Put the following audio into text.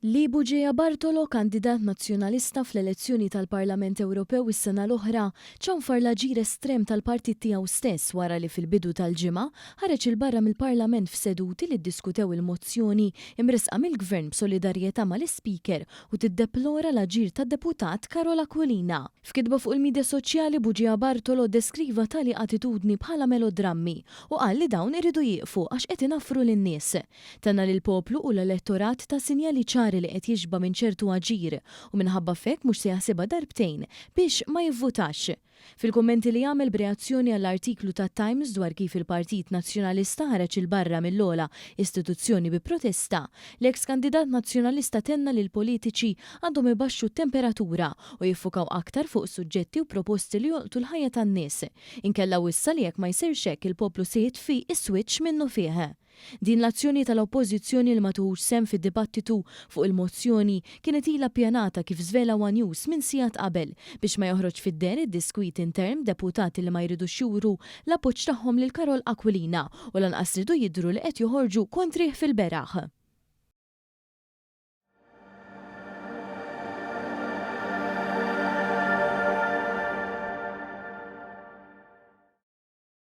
Lee Bugeja Bartolo, kandidat Nazzjonalista fl-elezzjoni tal-Parlament Ewropew is-sena l-oħra, ċanfar l-aġir estrem tal-partit tiegħu stess wara li fil-bidu tal-ġimgħa ħareġ 'il barra mill-Parlament f'seduti li ddiskutew il-mozzjoni mressqa mill-Gvern b'solidarjetà mal-Ispeaker u tiddeplora l-aġir tad-Deputat Karol Aquilina. F'kitba fuq il-midja soċjali Bugeja Bartolo ddeskriva tali attitudni bħala melodrammi u qal li dawn iridu jieqfu għax qed inaffru lin-nies. Tenna li l-poplu u l-elettorat ta sinjali ċari li qed jixba' minn ċertu aġir u minħabba f'hekk mhux se jaħsibha darbtejn biex ma jivvutax. Fil-kummenti li għamel b'reazzjoni għall-artiklu tat-Times dwar kif il-Partit Nazzjonalista ħareġ 'il barra mill-ogħla istituzzjoni bi protesta, l-eks kandidat Nazzjonalista tenna li l-politiċi għandhom ibaxxu t-temperatura u jiffukaw aktar fuq suġġetti u proposti li jolqtu l-ħajja tan-nies. Inkella wissa li jekk ma jsirx hekk il-poplu se jitfi s-switch minnufih. Din l-azzjoni tal-Oppożizzjoni li ma tieħux sehem fid-dibattitu fuq il-mozzjoni kienet ilha ppjanata kif żvela one News minn sigħat qabel biex ma joħroġ fid-deher id-diskwit intern b'deputati li ma jridux juru l-appoġġ tagħhom lil Karol Aquilina u lanqas riedu jidhru li qed joħorġu kontrih fil-beraħ.